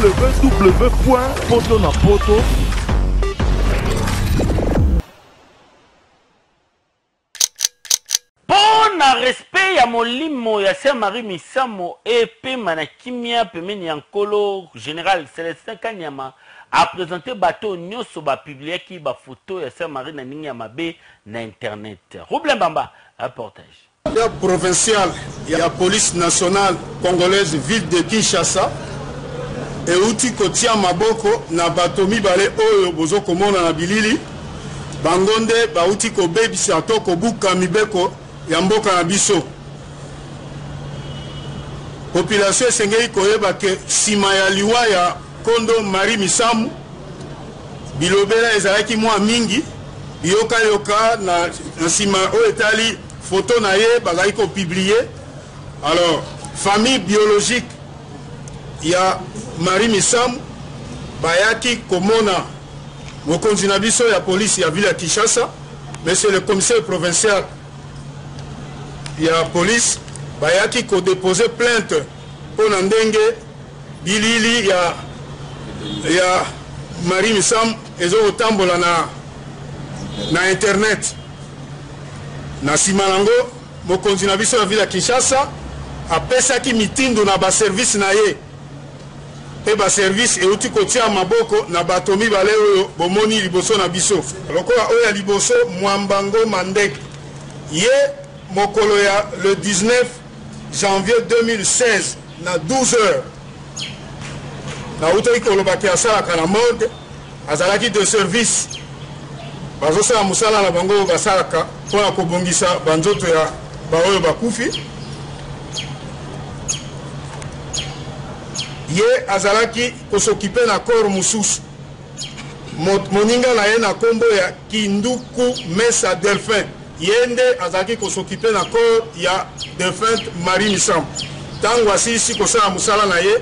www.potonapoto. Mpo na respect ya molimo ya Sœur Marie Misamu epema na kimia pembeni ya Nkolo, General Celestin Kanyama a presenter bato oyo nionso ba publiaki ba photos ya Sœur Marie na ndenge ya mabe na internet. Roublen Bamba, reportage. Ya provincial ya police nationale congolaise ville de Kinshasa euti kotia maboko na bato mibale oyo bozo komona na bilili. Bango nde bauti kobebisa to kobuka mibeko ya mboka na biso. Population esengeli koyeba ke sima ya liwa ya Kondo Marie Misamu, bilobela ezalaki mwa mingi, biyokayoka na nsima oyo etali photo na ye bazalaki ko publier. Alors famille biologique ya Marie Misamu bayaki komona mokonzi na biso ya police ya ville ya Kinshasa, monsieur le commissaire provincial ya police, bayaki ko deposer plainte mpo na ndenge bilili ya ya Marie Misamu ezo kotambola na na internet. Na sima nango mokonzi na biso ya ville ya Kinshasa apesaki mitindo na ba service na ye mpe ba service euti kotia maboko na bato mibale oyo bomoni liboso na biso. Lokola oyo ya liboso Mwamba Ngoma Ndeke, ye mokolo ya le 19 janvier 2016 na 12 heures, nautaki koloba ke asalaka na morgue, azalaki de service, bazosala mosala na bango oyo basalaka mpo na kobongisa banzoto ya baoyo bakufi. Ye azalaki kosokipe na corps mosusu, moninga na ye na kombo ya Kinduku Mesa Delphin, ye nde azalaki kosokipe na corps ya defunte Marie Misamu. Tango asilisi kosala mosala na ye,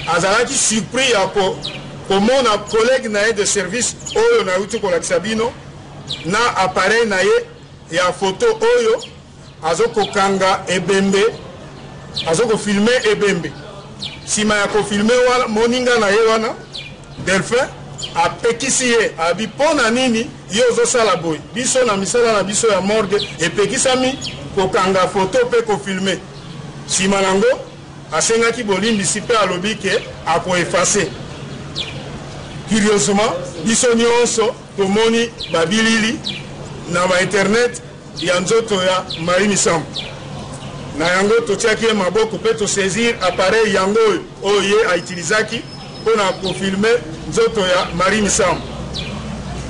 azalaki surpris ya komona collègue na ye de service oyo nauti kolakisa bino na appareil na ye ya photo oyo azokokanga ebembe, azokofilme ebembe. Sima ya kofilme wana, moninga na ye wana Delphin apekisi ye, abi mpo na nini yo ozosala boye, biso na misala na biso ya morgue epekisami kokanga photo mpe kofilme. Sima nango asengaki bolimbisi mpe alobi ke ako effacer. Curieusement, biso nionso tomoni ba bilili na ba internet ya nzoto ya Marie Misamu. Na yango totiaki ye maboko mpe to saisir appareil yango oyo oyo ye a utilisaki mpo na ko filmer nzoto ya Marie Misamu.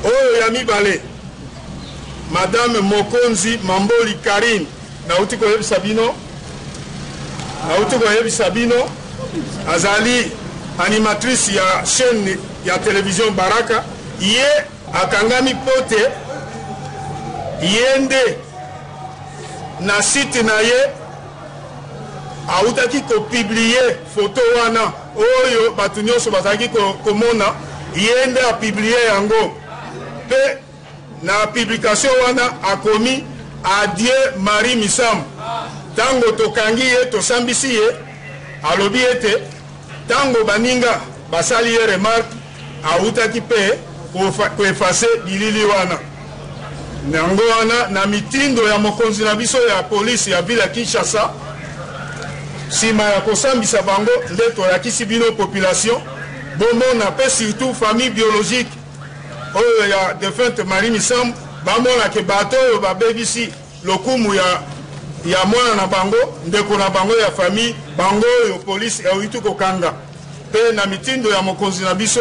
Oyo ya mibale, Madame Mokonzi Mamboli Carine, Nauti koyebisa bino, nauti koyebisa bino, azali animatrice ya chaîne ya television Baraka. Ye akangami mpo te ye nde na site na ye autaki kopublie foto wana oyo bato nyonso bazalaki komona. Ye nde apublie yango mpe Na publication wana akomi Adieu Marie Misamu. Tango tokangi ye, tosambisi ye, alobi ete tango baninga basali ye remarque, awutaki mpe ko effacer bilili wana. Yango wana, na mitindo ya mokonzi na biso ya police ya ville ya Kinshasa, sima ya kosambisa bango nde tolakisi bino population bomona mpe surtout famille biologique oyo ya defunte Marie Misamu bamona ke bato oyo babebisi lokumu ya ya mwana na bango, ndeko na bango ya famille, bango oyo police euti kokanga pe na mitindo ya mokonzi na biso,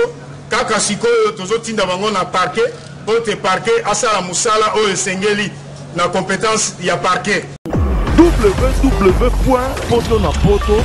kaka sikoyo tozotinda bango na parquet po te parquet asala mosala oyo esengeli na competence ya parquet. www.potonapoto.